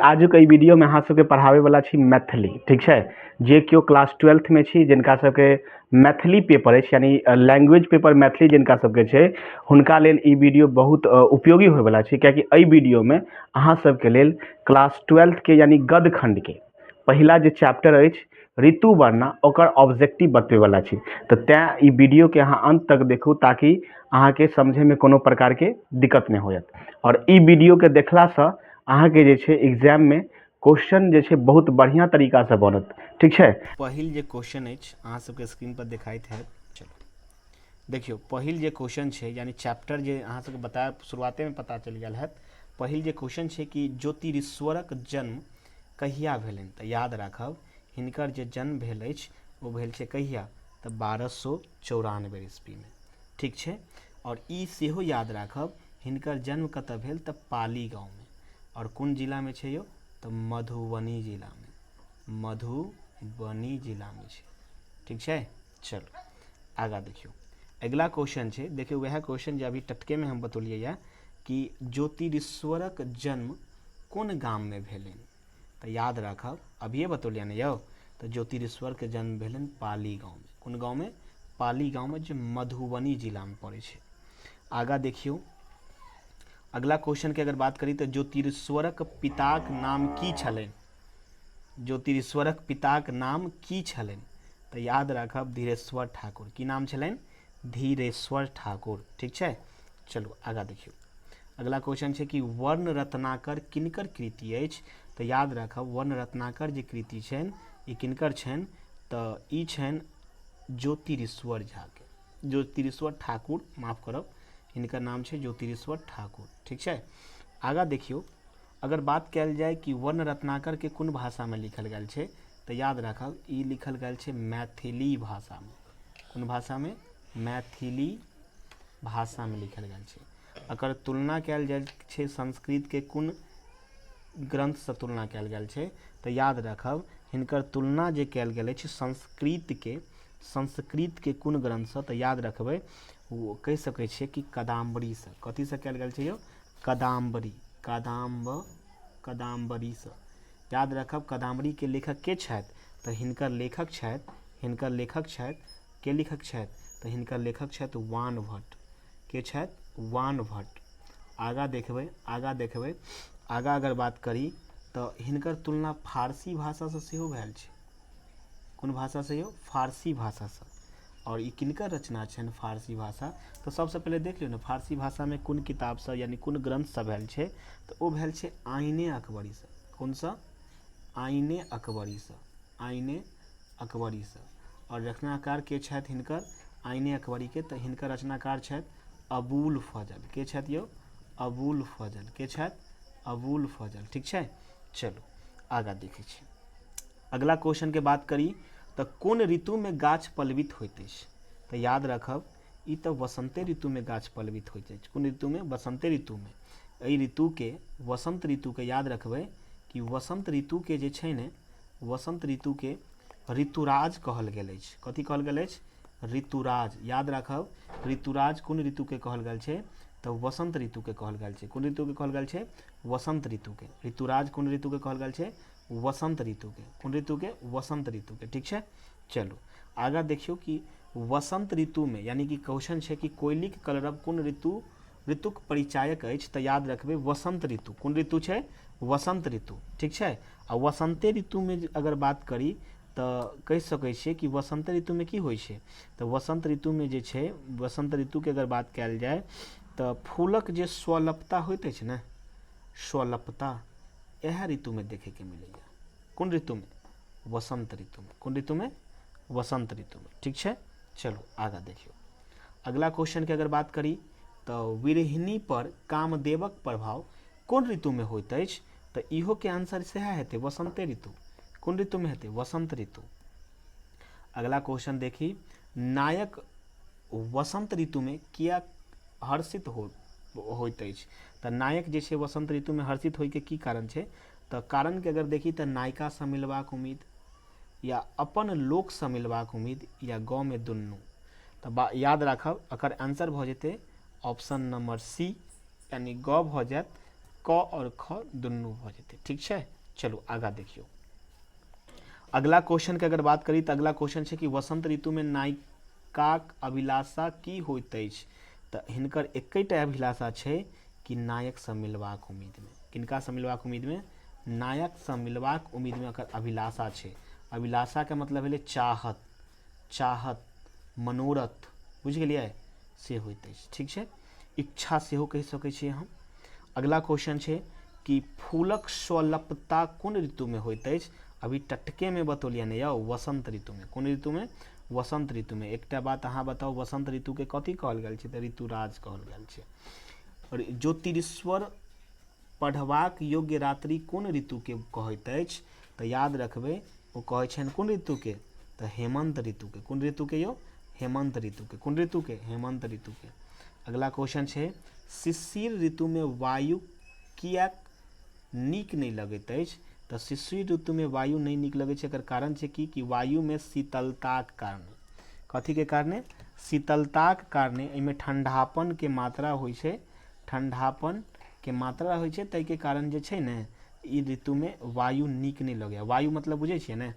आजुक एहि वीडियोमे अहाँ सबके पढ़ाबैवला छी मैथिली। ठीक छै, जे केओ क्लास ट्वेल्थमे छी, जिनका सबके मैथिली पेपर अछि, यानी लैंग्वेज पेपर मैथिली जिनका सबके छै, हुनका लेल ई वीडियो बहुत उपयोगी होइवला छै, कियाकि एहि वीडियोमे अहाँ सबके लेल क्लास ट्वेल्थके यानी गद्य खण्डके पहिला जे चैप्टर अछि ऋतु वर्णना, ओकर ऑब्जेक्टिव बतबैवला छी। तऽ तैँ ई वीडियोके अहाँ अन्त तक देखू ताकि अहाँके समझैमे कोनो प्रकारके दिक्कत नहि होयत, आओर ई वीडियोके देखलासँ अहाँके जे छै एग्जाममे क्वेश्चन जे छै बहुत बढ़िआँ तरीकासँ बनत। ठीक छै, पहिल जे क्वेश्चन अछि अहाँ सबके स्क्रीन पर देखाइत हैत। चलू देखियौ, पहिल जे क्वेश्चन छै, यानी चैप्टर जे अहाँ सबके बतायब शुरुआतेमे पता चलि गेल हैत। पहिल जे क्वेश्चन छै कि ज्योतिरीश्वरक जन्म कहिया भेलनि? तऽ याद राखब, हिनकर जे जन्म भेल अछि ओ भेल छै कहिया? तऽ 1294 ईस्वीमे। ठीक छै, आओर ई सेहो याद राखब, हिनकर जन्म कतऽ भेल? तऽ पाली गाँवमे। आओर कोन जिलामे छै यौ? तऽ मधुबनी जिलामे, मधुबनी जिलामे छै। ठीक छै, चलू आगाँ देखियौ, अगिला क्वेश्चन छै। देखियौ, वएह क्वेश्चन जे अभी टटकेमे हम बतौलियै यऽ कि ज्योतिरीश्वरक जन्म कोन गाममे भेलनि? तऽ याद राखब, अभिये बतौलियै ने यौ, तऽ ज्योतिरीश्वरके जन्म भेलनि पाली गाँवमे। कोन गाँवमे? पाली गाँवमे, जे मधुबनी जिलामे पड़ै छै। आगाँ देखियौ, अगला क्वेश्चनके अगर बात करी तऽ ज्योतिरीश्वरक पिताक नाम की छलनि? ज्योतिरीश्वरक पिताक नाम की छलनि? तऽ याद राखब, धीरेश्वर ठाकुर। की नाम छलनि? धीरेश्वर ठाकुर। ठीक छै, चलू आगाँ देखियौ, अगला क्वेश्चन छै कि वर्ण रत्नाकर किनकर कृति अछि? तऽ याद राखब, वर्ण रत्नाकर जे कृति छनि ई किनकर छनि? तऽ ई छनि ज्योतिरीश्वर झाके, ज्योतिरीश्वर ठाकुर, माफ करब, हिनकर नाम छै ज्योतिरीश्वर ठाकुर। ठीक छै, आगाँ देखियौ, अगर बात कयल जाय कि वर्ण रत्नाकरके कोन भाषामे लिखल गेल छै, तऽ याद राखब, ई लिखल गेल छै मैथिली भाषामे। कोन भाषामे? मैथिली भाषामे लिखल गेल छै। एकर तुलना कयल जाइ छै संस्कृतके कोन ग्रन्थसँ तुलना कयल गेल छै? तऽ याद राखब, हिनकर तुलना जे कयल गेल अछि संस्कृतके, संस्कृतके कोन ग्रन्थसँ? तऽ याद रखबै, ओ कहि सकै छियै कि कदाम्बरीसँ। कथीसँ कयल गेल छै यौ? कदाम्बरी, कदाम्बरीसँ। याद राखब, कदाम्बरीके लेखक के छथि? तऽ हिनकर लेखक छथि, हिनकर लेखक छथि, के लेखक छथि? तऽ हिनकर लेखक छथि वाण भट्ट। के छथि? वाण भट्ट। आगाँ देखबै, आगाँ देखबै, आगाँ अगर बात करी तऽ हिनकर तुलना फारसी भाषासँ सेहो भेल छै। कोन भाषासँ यौ? फारसी भाषासँ। आओर ई किनकर रचना छनि फारसी भाषा? तऽ सबसँ पहिले देख लियौ ने, फारसी भाषामे कोन किताबसँ यानी कोन ग्रन्थसँ भेल छै? तऽ ओ भेल छै आइने अकबरीसँ। कोनसँ? आइने अकबरीसँ, आइने अकबरीसँ। आओर रचनाकार के छथि हिनकर आइने अकबरीके? तऽ हिनकर रचनाकार छथि अबुल फजल। के छथि यौ? अबुल फजल। के छथि? अबुल फजल। ठीक छै, चलू आगाँ देखै छी। अगला क्वेश्चनके बात करी तऽ कोन ऋतुमे गाछ पल्लवित होइत अछि? तऽ याद राखब, ई तऽ वसन्ते ऋतुमे गाछ पल्लवित होइत अछि। कोन ऋतुमे? वसन्ते ऋतुमे। एहि ऋतुके, वसन्त ऋतुके याद रखबै कि वसन्त ऋतुके जे छै ने, वसन्त ऋतुके ऋतुराज कहल गेल अछि। कथी कहल गेल अछि? ऋतुराज। याद राखब, ऋतुराज कोन ऋतुके कहल गेल छै? तऽ वसन्त ऋतुके कहल गेल छै। कोन ऋतुके कहल गेल छै? वसन्त ऋतुके। ऋतुराज कोन ऋतुके कहल गेल छै? वसन्त ऋतुके। कोन ऋतुके? वसन्त ऋतुके। ठीक छै, चलू आगाँ देखियौ कि वसन्त ऋतुमे, यानी कि क्वेश्चन छै कि कोयलीक कलरव कोन ऋतुक परिचायक अछि? तऽ याद रखबै, वसन्त ऋतु। कोन ऋतु छै? वसन्त ऋतु। ठीक छै, आ वसन्ते ऋतुमे अगर बात करी तऽ कहि सकै छियै कि वसन्त ऋतुमे की होइ छै? तऽ वसन्त ऋतुमे जे छै, वसन्त ऋतुके अगर बात कयल जाय तऽ फूलक जे स्वल्पता होइत अछि ने, स्वल्पता इएह ऋतुमे देखैके मिलैए। कोन ऋतुमे? वसन्त ऋतुमे। कोन ऋतुमे? वसन्त ऋतुमे। ठीक छै, चलू आगाँ देखियौ, अगला क्वेश्चनके अगर बात करी तऽ विरहिणी पर कामदेवक प्रभाव कोन ऋतुमे होइत अछि? तऽ इहोके आंसर सएह हेतै, वसन्ते ऋतु। कोन ऋतुमे हेतै? वसन्त ऋतु। अगला क्वेश्चन देखी, नायक वसन्त ऋतुमे किया हर्षित होइत अछि? तऽ नायक जे छै वसन्त ऋतुमे हर्षित होइके की कारण छै? तऽ कारणके अगर देखी तऽ नायिकासँ मिलबाक उम्मीद, या अपन लोकसँ मिलबाक उम्मीद, या गाँवमे दुनू। तऽ याद राखब, एकर आंसर भऽ जेतै ऑप्शन नंबर सी, यानी ग भऽ जायत, क क आओर ख दुनू भऽ जेतै। ठीक छै, चलू आगाँ देखियौ। अगला क्वेश्चनके अगर बात करी तऽ अगला क्वेश्चन छै कि वसंत ऋतुमे नायिकाक अभिलाषा की होइत अछि? तऽ हिनकर एकेटा अभिलाषा छै कि नायकसँ मिलबाक उम्मीदमे। किनकासँ मिलबाक उम्मीदमे? नायकसँ मिलबाक उम्मीदमे एकर अभिलाषा छै। अभिलाषाके मतलब भेलै चाहत, चाहत, मनोरथ, बुझि गेलियै, से होइत अछि। ठीक छै, इच्छा सेहो कहि सकै छियै हम। अगला क्वेश्चन छै कि फूलक स्वल्पता कोन ऋतुमे होइत अछि? अभी टटकेमे बतौलियै ने यौ, वसंत ऋतुमे। कोन ऋतुमे? वसंत ऋतुमे। एकटा बात अहाँ बताउ, वसंत ऋतुके कथी कहल गेल छै? तऽ ऋतुराज कहल गेल छै। आओर ज्योतिरीश्वर पढ़बाक योग्य रात्रि कोन ऋतुके कहैत अछि? तऽ याद रखबै, ओ कहै छनि कोन ऋतुके? तऽ हेमन्त ऋतुके। कोन ऋतुके यौ? हेमन्त ऋतुके। कोन ऋतुके? हेमन्त ऋतुके। अगला क्वेश्चन छै, शिशिर ऋतुमे वायु किएक नीक नहि लगैत अछि? तऽ शिशिर ऋतुमे वायु नहि नीक लगै छै, एकर कारण छै कि कि वायुमे शीतलताक कारणे। कथीके कारणे? शीतलताक कारणे। एहिमे ठण्डापनके मात्रा होइ छै, ठण्डापनके मात्रा होइ छै, ताहिके कारण जे छै ने ई ऋतुमे वायु नीक नहि लगैए। वायु मतलब बुझै छियै ने?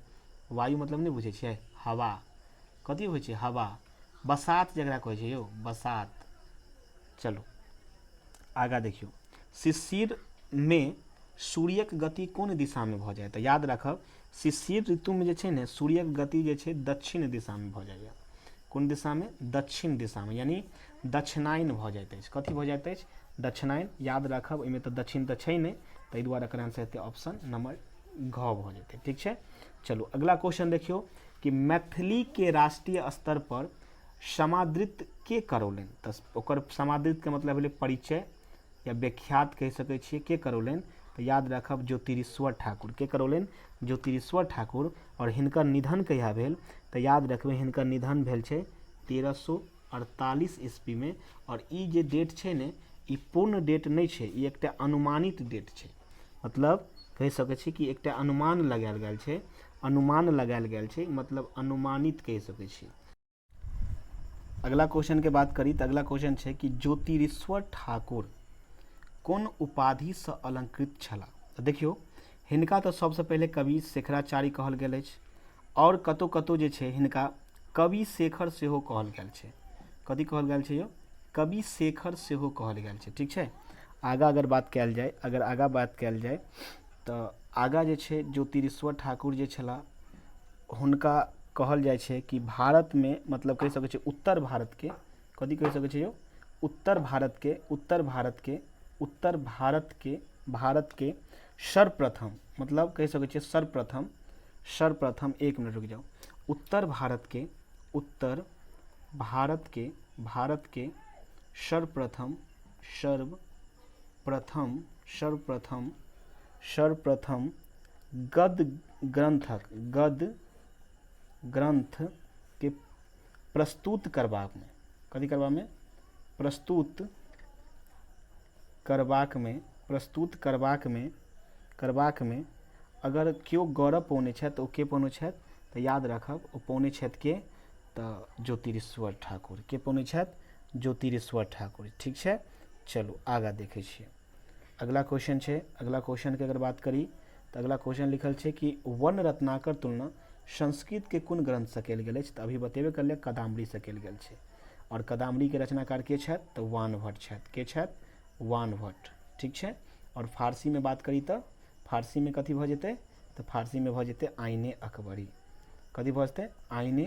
वायु मतलब नहि बुझै छियै? हवा। कथी होइ छै? हवा, बसात जकरा कहै छै यौ, बसात। चलू आगाँ देखियौ। शिशिरमे सूर्यक गति कोन दिशामे भऽ जाय? तऽ याद राखब, शिशिर ऋतुमे जे छै ने सूर्यक गति जे छै दक्षिण दिशामे भऽ जाइए। कोन दिशामे? दक्षिण दिशामे, यानि दक्षिणायन भऽ जाइत अछि। कथी भऽ जाइत अछि? दक्षिणायन। याद राखब, एहिमे तऽ दक्षिण तऽ छै नहि, ताहि दुआरे एकर आंसर हेतै ऑप्शन नंबर घ भऽ जेतै। ठीक छै, चलू अगला क्वेश्चन देखियौ कि मैथिलीके राष्ट्रीय स्तर पर समादृत के करौलनि? तऽ ओकर समादृतके मतलब भेलै परिचय या विख्यात कहि सकै छियै। के करौलनि? तऽ याद राखब, ज्योतिरीश्वर ठाकुर। के करौलनि? ज्योतिरीश्वर ठाकुर। आओर हिनकर निधन कहिया भेल? तऽ याद रखबै, हिनकर निधन भेल छै 1348 ईस्वीमे। आओर ई जे डेट छै ने, ई पूर्ण डेट नहि छै, ई एकटा अनुमानित डेट छै। मतलब कहि सकै छी कि एकटा अनुमान लगायल गेल छै, अनुमान लगायल गेल छै, मतलब अनुमानित कहि सकै छी। अगला क्वेश्चन के बात करी तऽ अगला क्वेश्चन छै कि ज्योतिरीश्वर ठाकुर कोन उपाधिसँ अलंकृत छलाह? तऽ देखियौ, हिनका तऽ सबसँ पहिले कवि शेखराचार्य कहल गेल अछि, आओर कतहु कतहु जे छै हिनका कवि शेखर सेहो कहल गेल छै। कथी कहल गेल छै यौ? कवि शेखर सेहो कहल गेल छै। ठीक छै, आगाँ अगर बात कयल जाय, अगर आगाँ बात कयल जाय तऽ आगाँ जे छै ज्योतिरीश्वर ठाकुर जे छलाह, हुनका कहल जाइ छै कि भारतमे, मतलब कहि सकै छियै उत्तर भारतके, कथी कहि सकै छियै यौ? उत्तर भारतके, उत्तर भारतके, उत्तर भारतके, भारतके सर्वप्रथम, मतलब कहि सकै छियै सर्वप्रथम, सर्वप्रथम, एक मिनट रुकि जाउ, उत्तर भारतके, उत्तर भारतके, भारतके सर्वप्रथम, सर्वप्रथम, सर्वप्रथम, सर्वप्रथम गद्य ग्रन्थक, गद्य ग्रन्थके प्रस्तुत करबामे, कथी करबामे? प्रस्तुत करबाकमे, प्रस्तुत करबाकमे, करबाकमे अगर केओ गौरव पौने छथि तऽ ओ के पौने छथि? तऽ याद राखब, ओ पौने छथि के? तऽ ज्योतिरीश्वर ठाकुर। के पौने छथि? ज्योतिरीश्वर ठाकुर। ठीक छै, चलू आगाँ देखै छियै। अगला क्वेश्चन छै, अगला क्वेश्चनके अगर बात करी तऽ अगला क्वेश्चन लिखल छै कि वर्ण रत्नाकर तुलना संस्कृतके कोन ग्रन्थसँ कयल गेल अछि? तऽ अभी बतेबे करलियै, कादम्बरीसँ कयल गेल छै। आओर कादम्बरीके रचनाकार के छथि? तऽ वाणभट्ट छथि। के छथि? वाणभट्ट। ठीक छै, आओर फारसीमे बात करी तऽ फारसीमे कथी भऽ जेतै? तऽ फारसीमे भऽ जेतै आइने अकबरी। कथी भऽ जेतै? आइने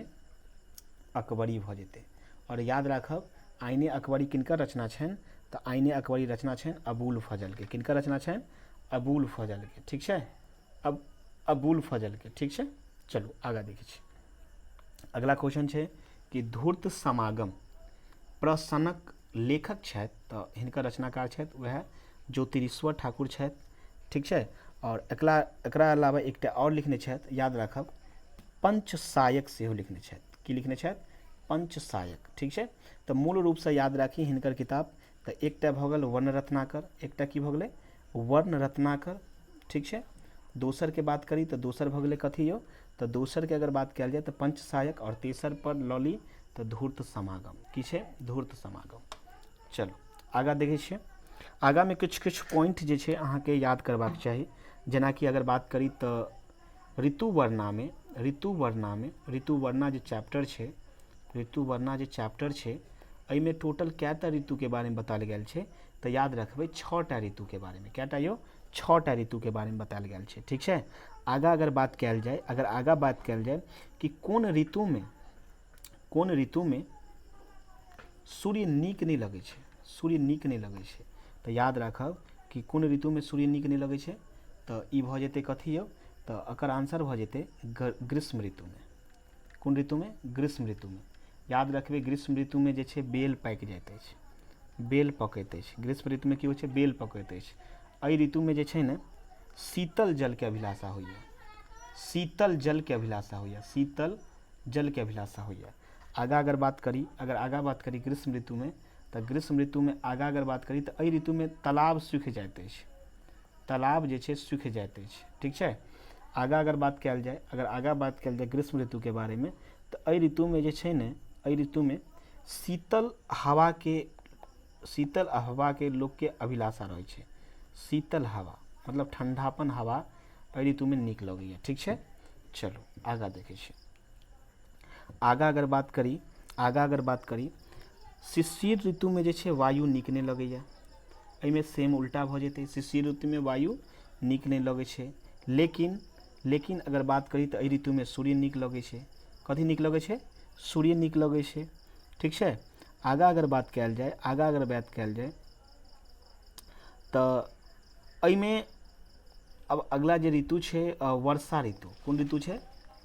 अकबरी भऽ जेतै। आओर याद राखब, आइने अकबरी किनकर रचना छनि? तऽ आइने अकबरी रचना छनि अबुल फजलके। किनकर रचना छनि? अबुल फजलके। ठीक छै, अब अबुल फजलके। ठीक छै, चलू आगाँ देखै छी। अगला क्वेश्चन छै कि धूर्त समागम प्रसन्नक लेखक छथि? तऽ हिनकर रचनाकार छथि वएह ज्योतिरीश्वर ठाकुर छथि। ठीक छै, आओर एकरा एकरा अलावा एकटा आओर लिखने छथि, याद राखब, पंचसायक सेहो लिखने छथि। की लिखने छथि? पंचसायक। ठीक छै, तऽ मूल रूपसँ याद राखी हिनकर किताब तऽ एकटा भऽ गेल वर्णरत्नाकर, एकटा की भऽ गेलै? वर्णरत्नाकर। ठीक छै, दोसरके बात करी तऽ दोसर भऽ गेलै कथी यौ? तऽ दोसरके अगर बात कयल जाय तऽ पंचसायक, आओर तेसर पर लऽ ली तऽ धूर्त समागम। की छै? धूर्त समागम। चलू आगाँ देखै छियै। आगाँमे किछु किछु पॉइंट जे छै अहाँके याद करबाक चाही। जेनाकि अगर बात करी तऽ ऋतुवर्णामे ऋतुवर्णामे ऋतुवर्णा जे चैप्टर छै, ऋतुवर्णा जे चैप्टर छै, एहिमे टोटल कएटा ऋतुके बारेमे बतायल गेल छै? तऽ याद रखबै 6टा ऋतुके बारेमे। कएटा यौ? 6टा ऋतुके बारेमे बतायल गेल छै, ठीक छै। आगाँ अगर बात कयल जाय, अगर आगाँ बात कयल जाय कि कोन ऋतुमे, कोन ऋतुमे सूर्य नीक नहि लगै छै, सूर्य नीक नहि लगै छै, तऽ याद राखब कि कोन ऋतुमे सूर्य नीक नहि लगै छै, तऽ ई भऽ जेतै कथी यौ? तऽ एकर आंसर भऽ जेतै ग्रीष्म ऋतुमे। कोन ऋतुमे? ग्रीष्म ऋतुमे। याद रखबै ग्रीष्म ऋतुमे जे छै बेल पाकि जाइत अछि, बेल पकैत अछि। ग्रीष्म ऋतुमे की होइ छै? बेल पकैत अछि। एहि ऋतुमे जे छै ने शीतल जलके अभिलाषा होइए, शीतल जलके अभिलाषा होइए, शीतल जलके अभिलाषा होइए। आगाँ अगर बात करी, अगर आगाँ बात करी ग्रीष्म ऋतुमे, तऽ ग्रीष्म ऋतुमे आगाँ अगर बात करी तऽ एहि ऋतुमे तालाब सूखि जाइत अछि, तालाब जे छै सूखि जाइत अछि, ठीक छै। आगाँ अगर बात कयल जाय, अगर आगाँ बात कयल जाय ग्रीष्म ऋतुके बारेमे, तऽ एहि ऋतुमे जे छै ने, एहि ऋतुमे शीतल हवाके, शीतल हवाके लोकके अभिलाषा रहै छै। शीतल हवा मतलब ठण्डापन हवा एहि ऋतुमे नीक लगैए, ठीक छै। चलू आगाँ देखै छी। आगाँ अगर बात करी, आगाँ अगर बात करी शिशिर ऋतुमे जे छै वायु नीक नहि लगैए। एहिमे सेम उल्टा भऽ जेतै, शिशिर ऋतुमे वायु नीक नहि लगै छै, लेकिन लेकिन अगर बात करी तऽ एहि ऋतुमे सूर्य नीक लगै छै। कथी नीक लगै छै? सूर्य नीक लगै छै, ठीक छै। आगाँ अगर बात कयल जाय, आगाँ अगर बात कयल जाय तऽ एहिमे अब अगला जे ऋतु छै वर्षा ऋतु। कोन ऋतु छै?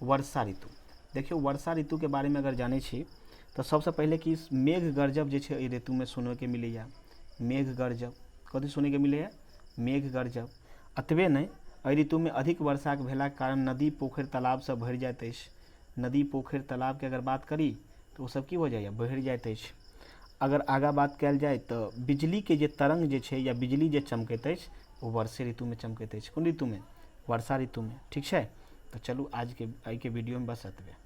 वर्षा ऋतु। देखियौ वर्षा ऋतुके बारेमे अगर जानै छी तऽ सबसँ पहिले कि मेघ गरजब जे छै एहि ऋतुमे सुनैके मिलैए। मेघ गरजब कथी सुनैके मिलैए? मेघ गरजब। एतबे नहि, एहि ऋतुमे अधिक वर्षाके भेलाके कारण नदी पोखरि तालाब सब भरि जाइत अछि। नदी पोखरि तालाबके अगर बात करी तऽ ओसब की भऽ जाइए? भरि जाइत अछि। अगर आगाँ बात कयल जाय तऽ बिजलीके जे तरङ्ग जे छै या बिजली जे चमकैत अछि ओ वर्षे ऋतुमे चमकैत अछि। कोन ऋतुमे? वर्षा ऋतुमे, ठीक छै। तऽ चलू आजके एहिके वीडियोमे बस एतबे।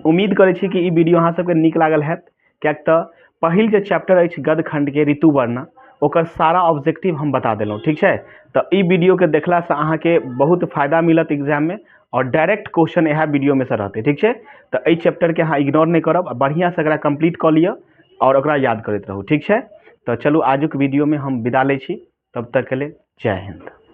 उम्मीद करै छी कि ई वीडियो अहाँ सबके नीक लागल हैत, किएक तऽ पहिल जे चैप्टर अछि गद्य खण्डके ऋतुवर्णा, ओकर सारा ऑब्जेक्टिव हम बता देलहुँ, ठीक छै। तऽ ई वीडियोके देखलासँ अहाँके बहुत फायदा मिलत एग्जाममे, आओर डायरेक्ट क्वेश्चन इएह वीडियोमे सँ रहतै, ठीक छै। तऽ एहि चैप्टरके अहाँ इग्नोर नहि करब आ बढ़िआँसँ एकरा कम्प्लीट कऽ लिअ आओर ओकरा याद करैत रहू, ठीक छै। तऽ चलू आजुक वीडियोमे हम विदा लै छी, तब तकके लेल जय हिन्द।